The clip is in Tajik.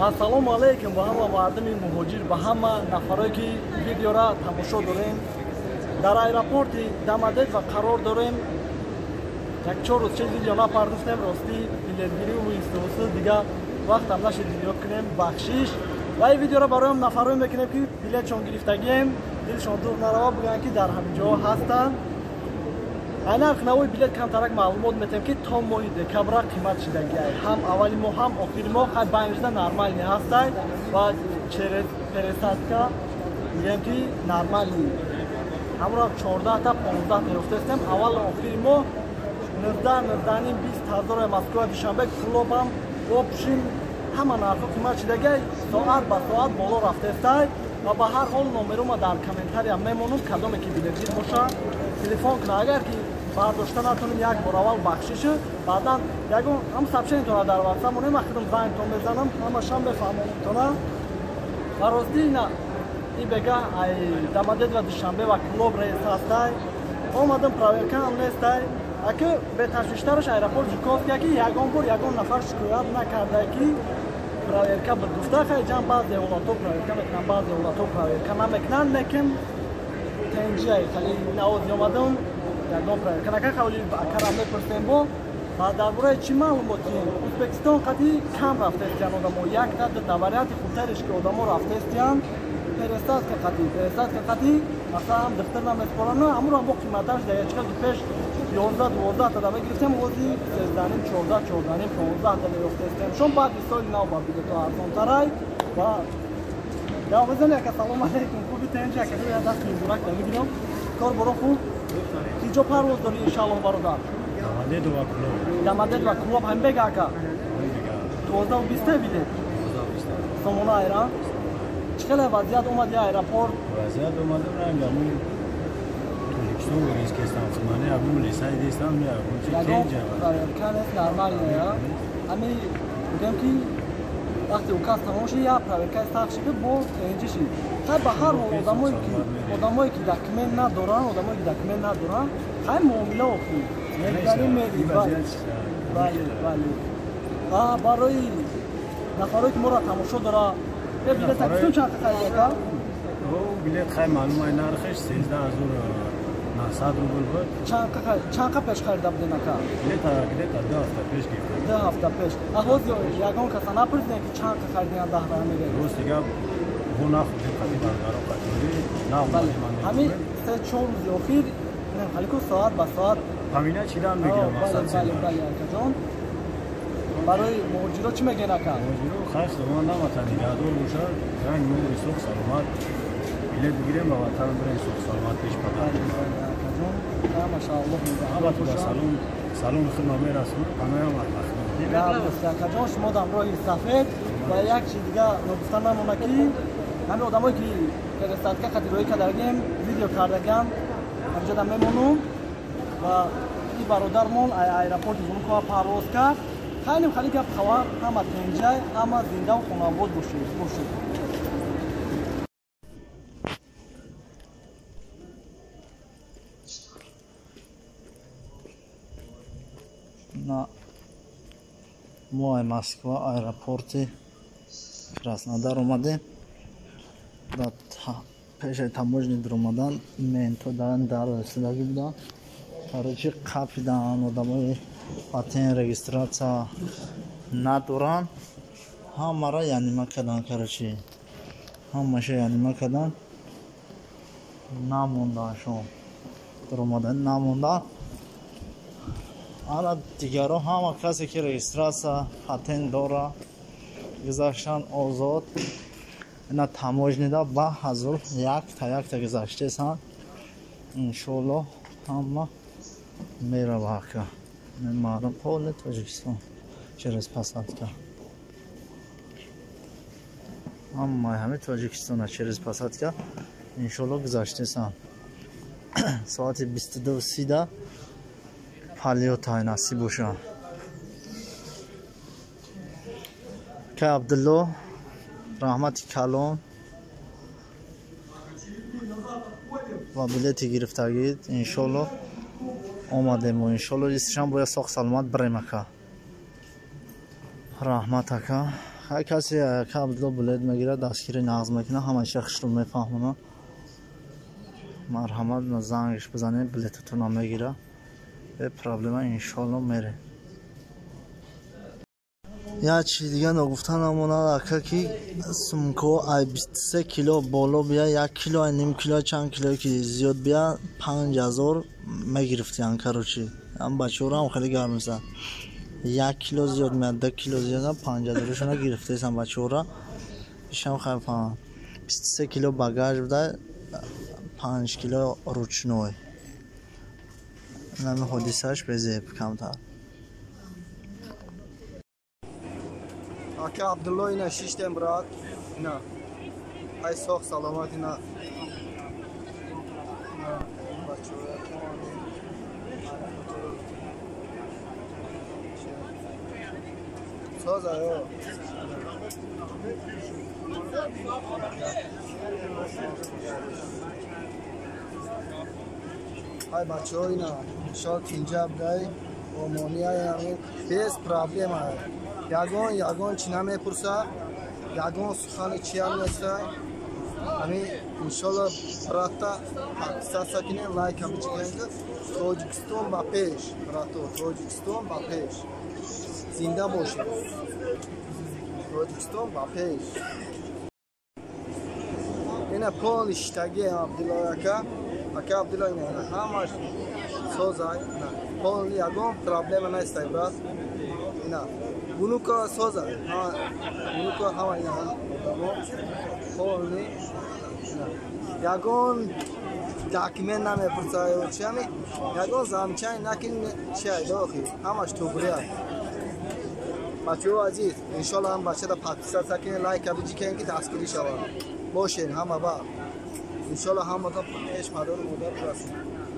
Ассалому алайкум ба ҳама мардуми муҳоҷир, ба ҳама нафарое ки видеора тамошо дорем. Дар аэропорти Домодедово қарор дорем. Як чор рӯз чиз видео напардохтем, ростӣ билетгирӣ истиҳосу дига вақтам нашид видео кунем, бахшиш. Ва ин видеоро бароям нафарое мекунем ки билетшон гирифтагием, дилшон дур нарава, бигӯянд ки дар ҳамин ҷо ҳастанд. Айнан нархнавои билет камтарак маълумот метем ки то моҳи декабра қимат шидагиай. Ҳам аввали моҳ, ҳам охири моҳ, хай байншда нормальный ҳастай ва через пересадка мегӯям ки нормальный. Ҳамро 14 та 15 та ёфтастем. Аввал охири моҳ 19, 19 20 ҳазор Москва Душанбе клубам общим ҳама нархҳо қимат шидагиай, соат ба соат боло рафтестай. Ва ба ҳар ҳол номерума дар комментария мемонам, кадоме ки билетгир боша телефон кунад. Агар ки бардошта натонем, як бор аввал бахшишу, баъдан ягон ҳам сообщениятона дар ватсап монем, ман худам зангтон мезанам, ҳамашам бефаҳмонамтона. Ва ростӣ ина и бега ай Домодедово Душанбе ва клуб рейс ҳастай. Омадам, проверка ҳам нестай. Аки беташвиштараш аэропорт Жуковския ки ягон бор ягон нафар шикоят накарда ки проверка буд. Гуфта хай ҷан баъзе ҳолатҳо проверка мекунанд, баъзе ҳолатҳо проверка намекунанд, лекин тенҷиай хеле навози омадам ягон проверка накард. Хавли акарам мепурсем бо ва дар бораи чӣ маълумот ки Ӯзбекистон қади кам рафтаистиян одамо, якта дута варианти хубтареш ки одамо рафтаистиян пересадка қади, пересадка қади масалан духтар намеспоранд, ҳамуро бо қиматаш дар ячка ки пеш 11 12 та мегирифтем, ҳози 13 14 14 15 та меёфтаистем. Шон баъди соли нав ба билето арзонтарай. Ва давом ака, салом алейкум, хуби тенҷи ака, я даст муборак мегирам. Кор боро хуб? Киҷо парвоз дорӣ иншаллоҳ бародар? Домодедово клуб. Домодедово клуб ҳам бега ака. 12:20 билет. 12:20. Сомона айра. Чӣ хеле вазъият омад я аэропорт? Вазъият омадам рангамун Тоҷикистон рейс кестам, мане абу лесай дестам, я абу чи тенҷа. Проверка нест, нормально я. Ами мегӯям ки вақте указ тамом шид, я проверкаи сахт шид, бо тенҷи шид. Хай ба ҳар ҳол одамое ки документ надоранд, одамое ки документ надоранд, хай муомила охир. Мегзарӣ мери. Бале, бале. Ва барои нафарое ки моро тамошо дора, е билет таксион чанд харида ака? Билет хай маълум ай нархаш 13900 рубл буд. Чанд пеш харида будем ака? Где-то 2 ҳафта пеш гирифтам. 2 ҳафта пеш. А ҳозир ягон каса напурсидем ки чанд харидиан даҳ рама мегӯяд? Рост дигар бо нахӯрдем қади бародаро қатори наомадем. Ҳамин 3-4 рӯзи охир халику соат ба соат ҳамина чидан мегирам мақсад. Бале, бале, акаҷон. Барои муҳоҷиро чӣ мегӯен ака? Муҳоҷиро хайр худованд намата нигаҳдор бошад, ранг нури соғ саломат билет бигирем ба ватан бирем соғ саломат пеш падар. Акаҷон, машааллоҳ нигаҳдор бошад. Салом, салом худро мерасонам, паноям Аллоҳ. Акаҷон, шумо дар роҳи сафед. Ва як чиз дига ногуфта намона ки ҳамин одамое ки пересадка хатироӣ кардагем, видео кардагам, ҳамҷода мемонум. Ва и бародармон аэропорти Внуково парвоз кард. Хайнем хали гап хабар, ҳама тенҷай, ҳама зиндаву хонавод бошед. На мо ай Москва аэропорти Краснодар омадем. Дар пеши таможни дуромадан менто дар расидагӣ буданд. Короче, қапидан одамои патент регистрация надоранд, ҳамаро янима кардан. Короче, ҳамаша янима кардан, намондаашон дуромадан намондан. Ана дигаро ҳама касе ки регистрация патент дора гузаштан озод. Ина таможнида ба ҳазор якта якта гузаштесан. Иншоаллоҳ ҳама мерава ака. Мардум поле Тоҷикистон через посадка. Ҳамаи ҳами Тоҷикистона через посадка иншоаллоҳ гузаштесан. Соати 22:30 палётай насиб боша. Ка Абдулло раҳмати калон ва билети гирифтагид. Иншоаллоҳ омадему иншоаллоҳ истишам бояд соғ саломат бирем ака. Раҳмат ака. Ҳар касе ака Абдулло билет мегирад, дастгири нағз мекунад, ҳамаиша хушрӯ мефаҳмонад. Марҳамат, зангш бизанед, билетатонро мегирад. Бе проблема иншоалло мерем. Як чизи дига ногуфта намонад, ака, ки сумко ай 23 кило боло бия, як кило, ай ним кило, чанд килое ки зиёд бия, 5000 мегирифтиян. Короче, ам бачаҳоро хеле гарм мезад. Як кило зиёд меяд, 2 кило зиёд, 5000-шона гирифтаистам бачаҳоро. Ишам хай фаҳмам, 23 кило багаж буда, 5 кило ручной. Нами ҳодисааш безеб камтар. Ака Абдулло, ина шиштем, брат, ина ай соғ саломат, ина бачаҳо. Соза ё. Ай бачаҳо, ина иншоалло тинҷа будай, омония, без проблема, ягон чӣ намепурса, ягон сухани чиам неста. Ҳамин иншоалло братта подписаться кунем, лайка бичикунем. Тоҷикистон ба пеш, брато, Тоҷикистон ба пеш, зинда бошед, Тоҷикистон ба пеш. Ина полный шитаги Абдулло ака, ака Абдулло, ина ҳамаш созай, полный, ягон проблема нестай, брат. Ина внуко созай, внуко ҳама, ина одамо полный, ягон документ намепурса, чиами ягон замечание накин, чиай дохи, ҳамаш туғрия. Бачаҳо азиз, иншоалло ҳам бачада подписаться кунед, лайка биҷикен, ки дастгирӣ шавад. Бошен ҳама ба иншоалло ҳамата пеш падару модар расид.